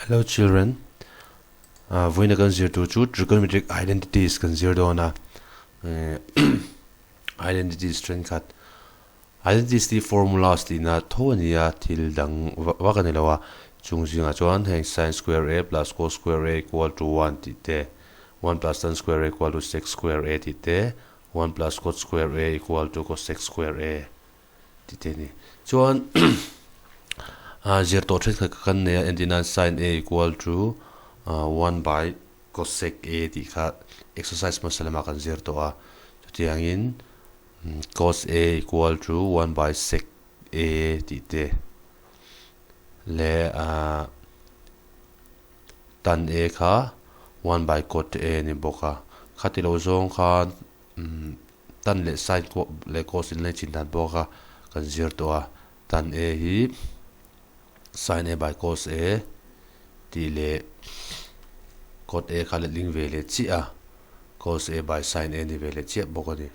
Hello children, vawiina kan zir tur chu trigonometric identities kan zir dawn a, identities thenkhat identities tih formulas tihna tho a ni a, thil dang vak a ni lo a, chung zingah chuan heng sin square a plus cos square a equal to one tih te, one plus tan square a equal to sec square a tih te, one plus cot square a equal to cosec square a tih te a ni. Chuan zir tawh thenkhat kha kan nei a, entir nan sin a equal to one by cosec a tih kha exercise hmasa lamah kan zir tawh a, chutiangin cos a equal to one by sec a tih te leh tan a kha one by cot a ni bawk a, khati lo zawng khan tan leh sin leh cos in leng chin dan pawh kha kan zir tawh a, tan a hi sin a by cos a tih leh cot a kha letling ve leh chiah a, cos a by sin a ni ve leh chiah bawk a ni.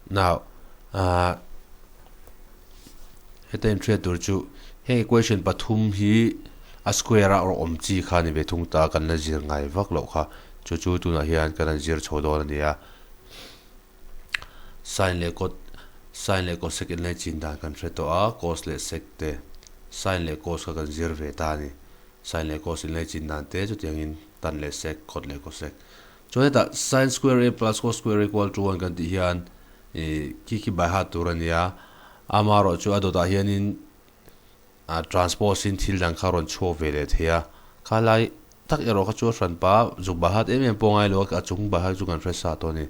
Now, ah heta inhriat tur chu heng equation pathum hi a square a awm chi kha a ni ve thung ta kan la zir ngai vak loh kha chu chu tunah hian kan han zir chho dawn a ni a sin leh cot sin leh cosec in laichin dan kan hre tawh a cos leh sec te sin leh cos kha kan zir ve ta a ni sin leh cos in laichin dan te chutiangin tan leh sec cot leh cosec. Chuan hetah sin square a plus cos square equal to one kan tih hian ih khi khi by heart tur a ni a, amaherawh chu a dawtah hianin ah transpose in thil dang kha a rawn chhuak ve leh thei a, kha lai tak erawh kha chu a hran pah a, zuk by heart em em pawh ngai lo a, a chung by heart chu kan hre sa tawh a ni.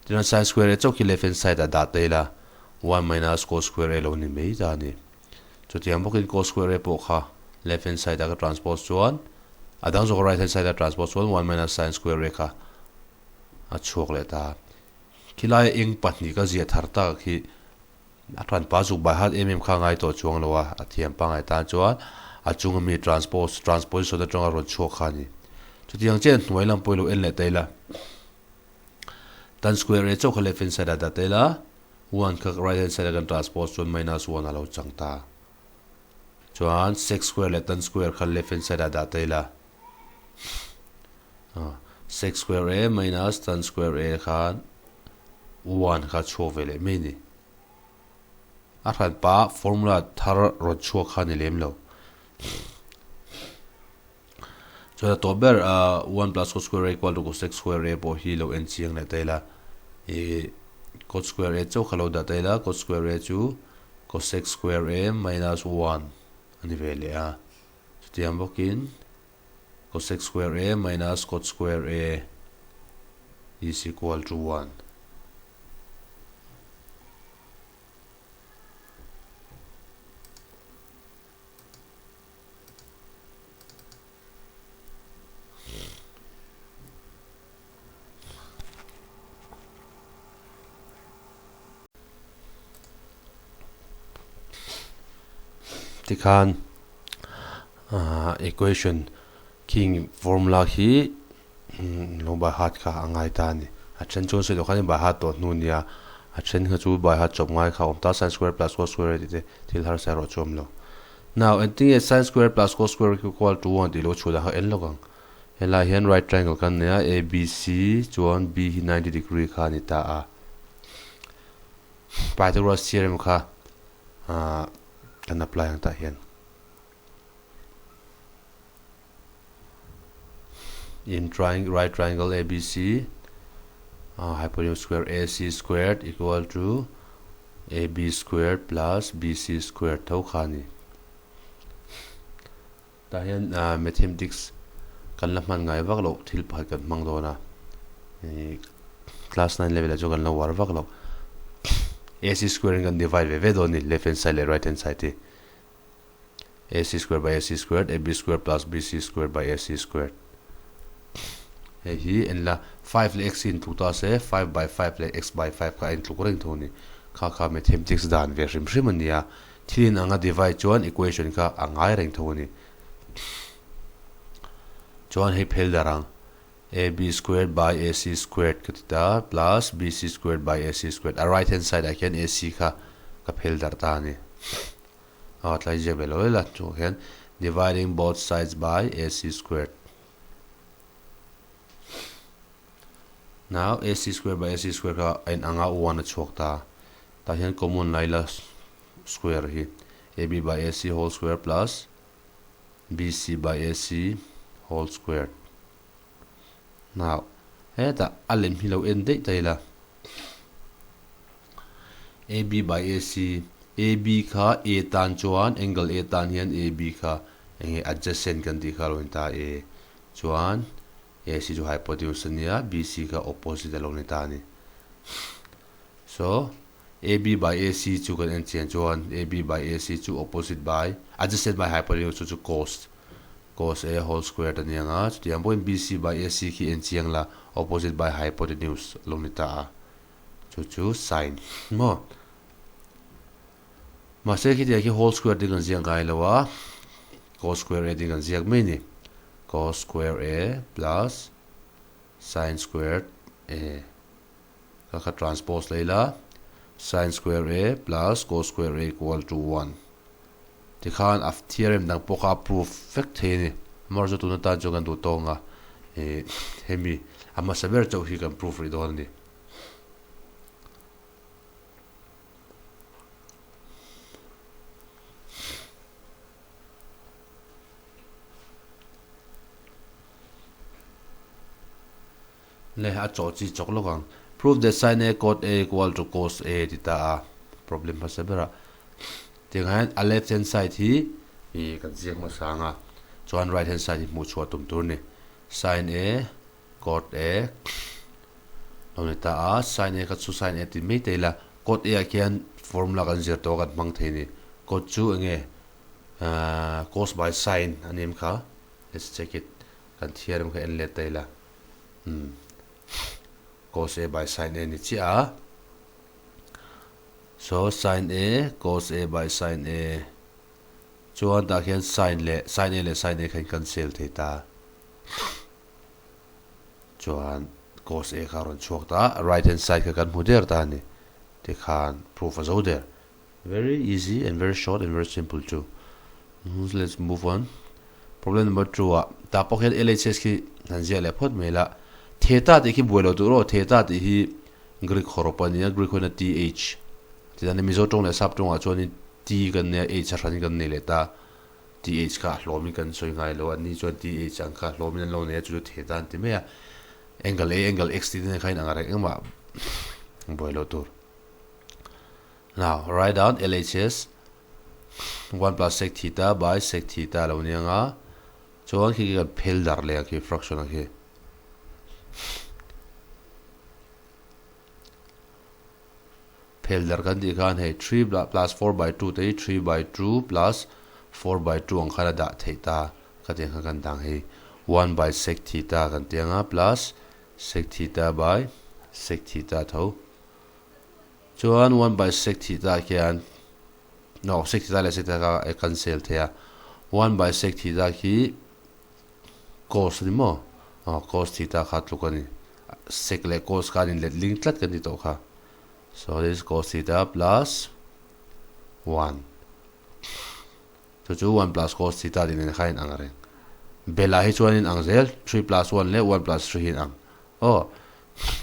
Tichuan sin square a chauh khi left hand side ah dah ta ila one minus cos square a lo ni mai ta a ni. Chutiang bawkin cos square a pawh kha left hand side ah ka transpose chuan a dang zawk right hand side a transpose chuan one minus sin square a kha a chhuak leh ta. Khilai eng pahnih ka ziah thar tak khi a hranpa zuk bai hat em em kha ngai tawh chuang lo a, a thiam pangngai tan chuan a chunga mi transpose transposition atanga rawn chhuak kha a ni. Chutiang chian hnuai lam pawh i lo en leh ta ila tan square a chauh kha left hand side ah dah ta ila one kha right hand side a kan transpose chuan minus one a lo chang ta. Chuan sec square leh tan square kha left hand side ah dah ta ila sec square a minus tan square a khan one kha chhuak ve leh mai a ni. A hranpa formula thar rawn chhuak kha a ni lem lo. Chuan a tawp ber one plus cot square a equal to cosec square a pawh hi lo en chiang leh ta ila ih cot square a chauh kha lo dah ta ila cot square a chu cosec square a minus one a ni ve leh a chutiang bawkin cosec square a minus cot square a is equal to one. Tikhan ah equation khing formula khi lo by heart kha a ngai ta a ni. A then chuan sawi loh khan by heart tawh hnu nia a then kha chu by heart chawp ngai kha a awm ta sin square plus cos square tih te thil harsa erawh chu a awm lo. Now engtin nge sin square plus cos square equal to one tih lo chhuah dan kha en lawk ang. Helai hian right triangle kan nei a ABC chuan B hi 90 degree kha a ni ta a. Pythagoras theorem kha ah kan apply ang tah hian. In triangle right triangle ABC ah hypotenuse square AC squared equal to AB squared plus BC squared tho kha a ni. Tah hian mathematics kan la hman ngai vak loh thil pakhat kan hmang dawn a, ih class nine level ah chuan kan la uar vak lo. AC square in kan divide ve ve dawn a ni left hand side leh right hand side hi. AC square by AC squared AB square plus BC square by AC squared. Hei hi en la 5 leh x hi intluk ta se 5 by 5 leh x by 5 kha a intluk reng thung a ni. Kha kha mathematics dan ve hrim hrim a ni a. Thil in anga divide chuan equation kha a ngai reng tho a ni. Chuan hei phel dar ang AB squared by AC squared ka ti ta plus BC squared by AC squared. A right hand side ah khian AC kha. Ka phel darh ta a ni. Aw tlai ziak ve lo ila chungah khian dividing both sides by AC squared. Now AC square by AC square kha a in anga 1 a chhuak ta. Tah hian common la ila square hi AB by AC whole square plus BC by AC whole squared. Now hetah a lem hi lo en daih ta ila. AB by AC, AB kha A tan chuan angle A tan hian AB kha enge adjacent kan tih kha a lo ni ta A chuan AC chu hypotenuse a nia BC kha opposite a lo ni ta a ni. So AB by AC chu kan en chian chuan AB by AC chu opposite by adjacent by hypotenuse chu chu cos cos A whole squared a ni ang a, chutiang pawhin BC by AC khi en chiang la opposite by hypotenuse a lo ni ta a, chu chu sin maw. Mahse khitiang khi whole square ding an ziak ngai lo a, cos square A ding an ziak mai a ni, cos square A plus sin squared A. Ka kha transpose leh ila, sin square A plus cos square A equal to 1. Tikhan a theorem dang pawh kha a proof vek thei a ni. Amaherawhchu tun atan chuan kan duh tawng a, ih hemi a hmasa ber chauh hi kan proof rih dawn a ni. Le a chawh chi chawk lawk ang. Prove that sin A cot A equal to cos A ti ta a problem hmasa berah tiang hian a left hand side hi ih kan ziak hmasa ang a chuan right hand side hi hmuh chhuah tum tur a ni. Sin A cot A lo ni ta a sin A kha chu sin A ti mai ta ila cot A ah khian formula kan zir tawh a kan hmang thei a ni. Cot chu eng nge ahh cos by sin a ni em kha let's check it kan theorem kha en let ta ila. Umm cos A by sin A ni chiah a. So sin A cos A by sin A chuan tah khian sin leh sin A leh sin A kha in cancel thei ta. Chuan cos A kha a rawn chhuak ta a, right hand side kha kan hmu der ta a ni. Tikhan proof a zo der. Very easy and very short and very simple too. Let's move on. Problem number 2 ah tah pawh khian LHS khi han ziah leh phawt mai la. Theta tih khi buai lo tur aw, theta tih hi Greek hawrawp a nia, Greek huan a TH. Tichuan Mizo tawng leh Sap tawngah chuanin T kan nei a, H a hranin kan nei leh ta. TH kha a hlawmin kan sawi ngai lo, anni chuan TH ang kha hlawmin an lo nei a, chu chu theta an ti mai a. Angle A, angle X tih te nen kha in ang reng engmah buai lo tur. Now, write down LHS 1 plus sec theta by sec theta lo ni anga chuan khi khi kan phel dar leh ang khi fraction ang khi. Phel dar kan tih khan hei 3 plus 4 by 2 te hi 3 by 2 plus 4 by 2 ang khan a dah theih ta ka tiang khan kan dang hei 1 by sec theta kan ti anga plus sec theta by sec theta tho. Chuan 1 by sec theta khian no sec theta leh sec theta kha a cancel thei a, 1 by sec theta khi cos a ni maw? Aw cos theta kha tluk a ni. Sec leh cos kha an inlet ling tlat kan ti tawh kha. So this is cos theta plus 1. Chu chu 1 plus cos theta tih nen kha a inang reng. Bela hi chuan inang zel, 3 plus 1 leh 1 plus 3 hi inang. Aw,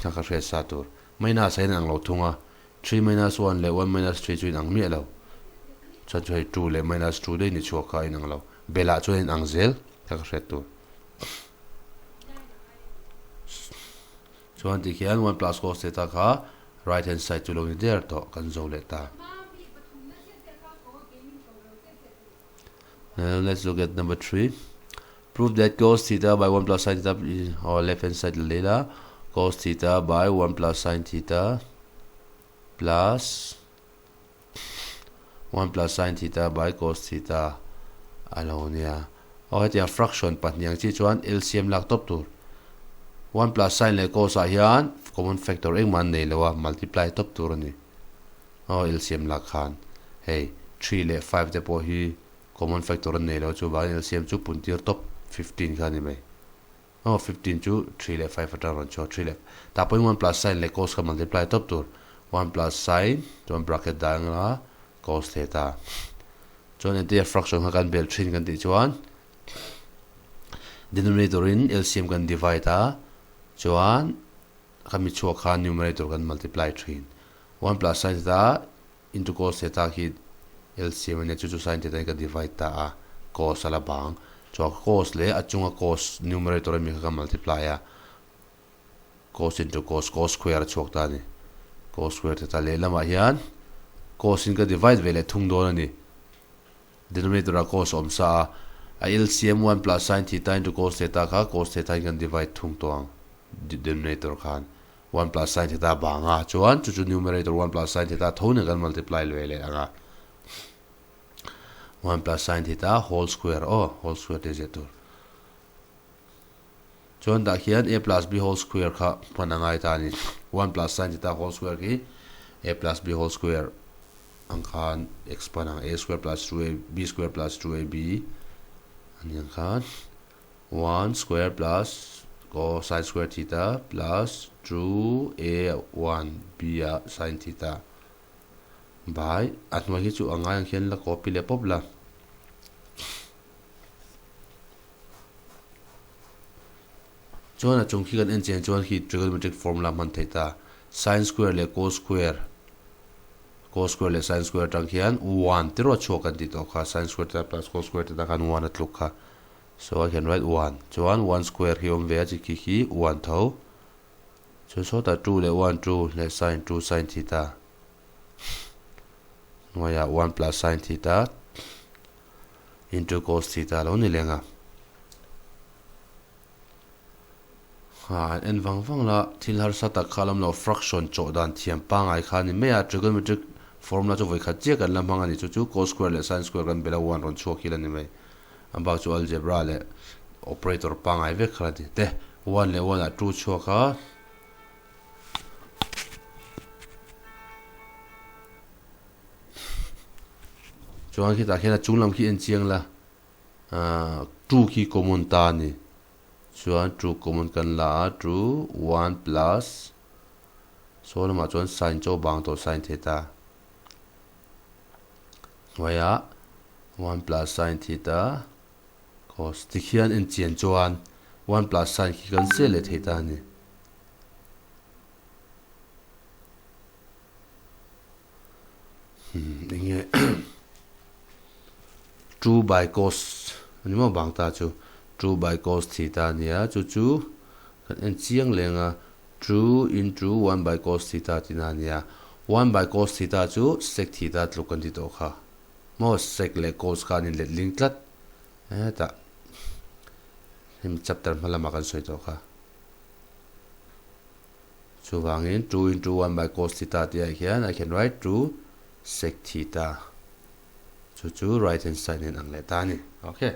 ka ka hriat sa tur. Minus a inang lo thung a, 3 minus 1 leh 1 minus 3 chu inang miah lo. Chuan chu hei 2 leh minus 2 daih ni chhuak kha a inang lo. Belah chuan inang zel ka ka hriat tur. Chuan tikhian 1 plus cos theta kha right hand side chu lo ni der tawh kan zo leh ta. Now let's look at number 3. Prove that cos theta by 1 plus sin theta or left hand side lela cos theta by 1 plus sin theta plus 1 plus sin theta by cos theta alo nia. O hetia fraction pahnih ang chi chuan LCM lak tawp tur. 1 plus sin leh cos ah hian common factor engmah an nei lo a, multiply tawp tur a ni. Aw LCM lak khan hei 3 leh 5 te pawh hi common factor an nei lo chuvangin LCM chu pun tir tawp 15 kha a ni mai. Aw 15 chu 3 leh 5 atang rawn chhuak 3 leh tah pawhin 1 plus sin leh cos kha multiply tawp tur 1 plus sin chuan bracket dah ang a. Cos theta. Chuan entia fraction kha kan bel thin kan tih chuan denominator in LCM kan divide a, chuan khami chhuak khan numerator kan multiply thin. 1 plus sin theta into cos theta khi LCM a nia, chu chu sin theta in ka divide ta a, cos a la bang. Chuan cos leh a chunga cos numerator ami kha ka multiply a. Cos into cos, cos square a chhuak ta a ni. Cos square theta lehlamah hian cos in ka divide ve leh thung dawn a ni. Denominator ah cos a awm sa a, a LCM 1 plus sin theta into cos theta kha cos theta in kan divide thung tawh ang denominator khan 1 plus sin theta bang a, chuan chu chu numerator 1 plus sin theta tho nen kan multiply ve leh ang a. 1 plus sin theta whole square aw, whole square te ziah tur. Chuan tah khian a plus b whole square kha hman a ngai ta a ni. 1 plus sin theta whole square khi a plus b whole square ang khan expand ang a square plus 2a b square plus 2ab a ni ang khan 1 square plus ko sin square theta plus 2a 1 b a sin theta by a hnuai hi chu a ngai ang khian la copy leh pawp la. Chuan a chung khi kan en chian chuan khi trigonometric formula hman theih ta. Sin square leh cos square, cos square leh sin square atang khian 1 te erawh chhuak kan tih tawh kha. Sin square theta plus cos square theta khan 1 a tluk kha. So I can write 1. Chuan 1 square khi awm ve a chi khi khi 1 tho. Chuan sawtah 2 leh 1 2 leh sin 2 sin theta. Hnuaiah 1 plus sin theta. Into cos theta lo ni leng a. Ha, an en vang vang la, thil harsa tak kha lam lo fraction chawh dan thiam pangai kha a ni mai a, trigonometric formula chu vawi khat chiah kan la hmang a ni, chu chu cos square leh sin square kan bela 1 rawn chhuak hi la ni mai. A bak chu algebra leh operator pangai vek kha la ni te. 1 leh 1 ah 2 chhuak a. Chuan khitah khian a chung lam khi en chiang la ahh two khi common ta a ni chuan two common kan la a two one plus saw lamah chuan sin chaw bang tawh sin theta hnuaiah one plus sin theta cos tikhian en chian chuan one plus sin khi kan zeh leh thei ta a ni. Enge 2 by cos ani maw bang ta chu 2 by cos theta ania chu chu kan en chiang leng a 2 into 1 by cos theta tihna ania 1 by cos theta chu sec theta tluk kan ti tawh kha maw sec leh cos kha an inlet ling tlat hetah hemi chapter hma lamah kan sawi tawh kha. Chuvangin 2 into 1 by cos theta tih ah hian I can write 2 sec theta. Chu chu right hand side nen ang leh ta a ni. Okay.